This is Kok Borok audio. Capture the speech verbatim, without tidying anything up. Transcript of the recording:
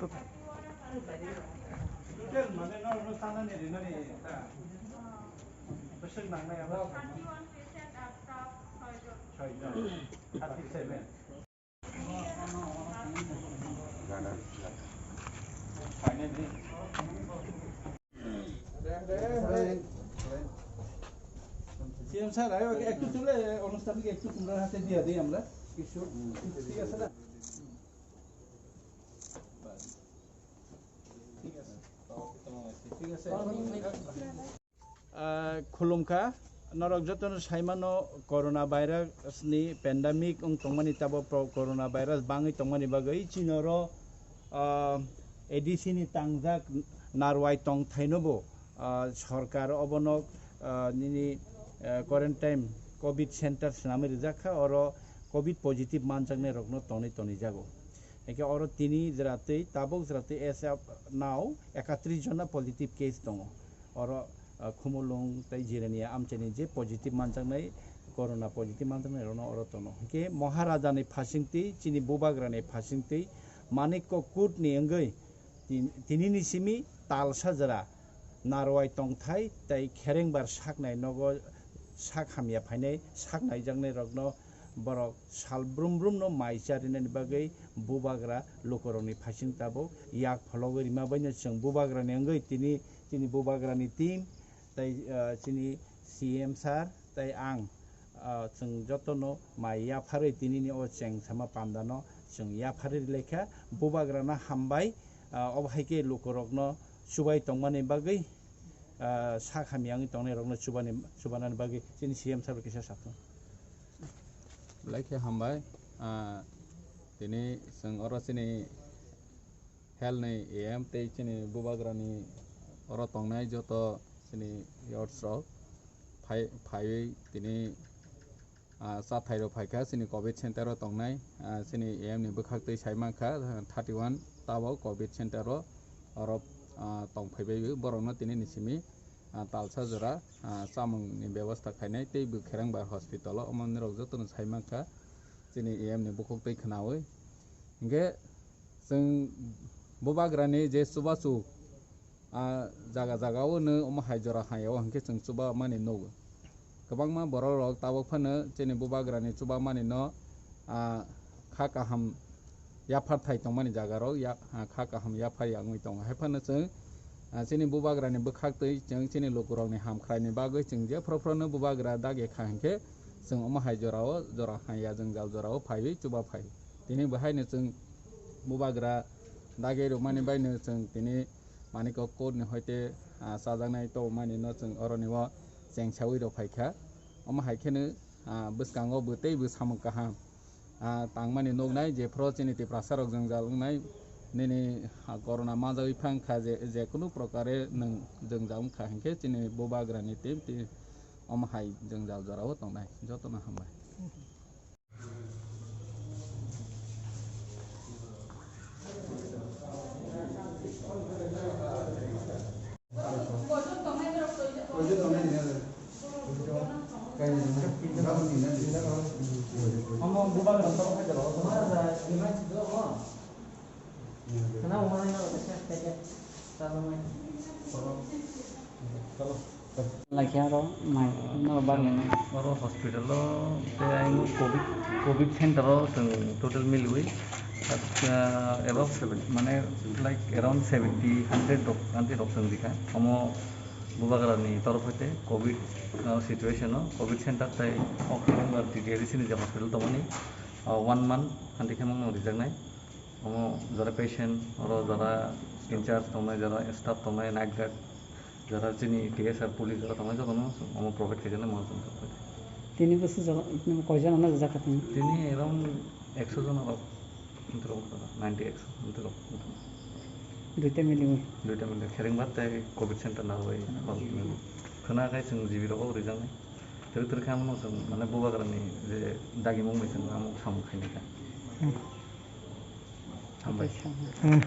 Total mane no, no, sana ni, no, ni, ta. Bwswk nangnai abo? Thirty-one patient after soijon. Soijon. Thirty-seven. Finally. CM sir, আয়ো, একটু তুলে, অনুষ্ঠানকে একটু তোমরা হাতে দিয়ে দিই আমরা কিছু। ঠিক আছে না? ঠিক আছে। ঠিক আছে। Ah, khulumkha, norok jotono saimano corona virus ni pandemic wng tongmani, tabo pro-, corona virus bangwi tongmani bagwi chini oro, ah, A D C ni tangjak narwai tongthaino bo, ah, sorkar obono, ah, nini, ah, quarantine covid center swnamwi rijak kha, oro covid positive manjaknai rokno tonwi tonijago. Hingkhe oro tini jora twi tabuk jora twi as of now ekatris jona positive case tongo. Oro, ah, Khumulwng tei Jirania amchaini je positive manjaknai, corona positive manjaknai rokno oro tono. Hingkhe Maharajani phasingtwi, chini bubagrani phasingtwi, Manikko Kut ni wngwi tin-, tinini simi talsa jora narwai tongthai tei kherengbar saknai nogo sak hamya phainai, sak naijaknai rokno borok sal brum brum no mai charinani bagwi bubagra lukurokni phasing tabuk yak phologwi rima baino chwng bubagrani wngwi tini chini bubagrani team tei, ah, chini C M sir tei ang, ah, chwng jotono mai yapharwi tinini o cheng sama pandano chwng yapharwi rwlaikha. Bubagrano hambai, ah, obo hai khe lukurokno chubai tongmani bagwi, ah, sak hamya wngwi tongnai rokno chubani, chubanani bagwi chini C M sir bai kisa sathung. Belai khe hambai, ah, tini chwng oro chini health ni A M tei chini bubagrani oro tongnai joto chini youths rok phai, phaiwi tini, ah, chathai rok phaikha chini covid center o tongnai, ah, chini A M ni bwkhak twi sai mankha, ah, thirty one tabok covid center o oro, ah, tong phaibai borokno tini ni simi, ah, talsa jora, ah, chamung ni bebosta khainai tei bwkherang bai hospital o omo nirok jotono sai mankha chini A M ni bukhuk twi khwnawi. Hinkhe chwng bubagrani je chubachu, ah, jaga jaga o nw omo hai jora hai o hinkhe chwng chuba mani nugo. Kwbangma borok rok tabuk phano chini bubagrani chuba mani no, ah, kha kaham yaphar thai tongmani jaga rok ya, ah, kha kaham yaphar ya wngwi tongo. Hai phano chwng, ah, chini bubagrani bwkhak twi chwng chini lukurokni ham khwlaini bagwi chwng jephru phruno bubagra dagi kha hinkhe chwng omo hai jorao jora hai ya jwngjal jorao phaiwi chuba phai. Tini bo haino chwng bubagra dagi rwmani baino chwng tini Manikko Kut ni hoite, ah, chajaknai tongmani no chwng oroni o chengsawi rw phaikha. Omo hai kheno, ah, bwskango bo tei bo samung kaham, ah, tangmani nuknai, jephru chini Tiprasa rok jwngjal wngnai, nini, ah, corona manjagwi phang kha, je, je kunu prokare nwng jwngjal wngkha hinkhe chini bubagrani team tei omo hai jwngjal jorao tongnai. Jotono hambai. Laikha aro mai no barlai nai. Oro hospital o tei ayang covid, covid center o chwng total miliwi, ah, above seventy, mane, like, around seventy, hundred rok, hundred rok chwng rikha. Omo bubagrani torof hoite covid, ah, situation o covid center tei o Kherengbar T T A D C ni je hospital tongmani, ah, one month hanti khe mangno rijaknai. Omo jara patient, oro jara in charge tongnai, jara staff tongnai, night guard, jara chini T S R police jara tongnai, jotono omo provide khaijak nai mui. Tini bwswk jora, koijon ano rijak kha tini? Tini around ekso jon rok, ninety ekso, duita miliwi. Duita miliwi, Kherengbar tei covid center narwai. Khwna khai chwng G B rok rijak nai. Twrwk twrwk khe amo chwng mane bubagrani je dagimung bai chwng amo samung khainai kha. Hmm. Hambai. Hmm.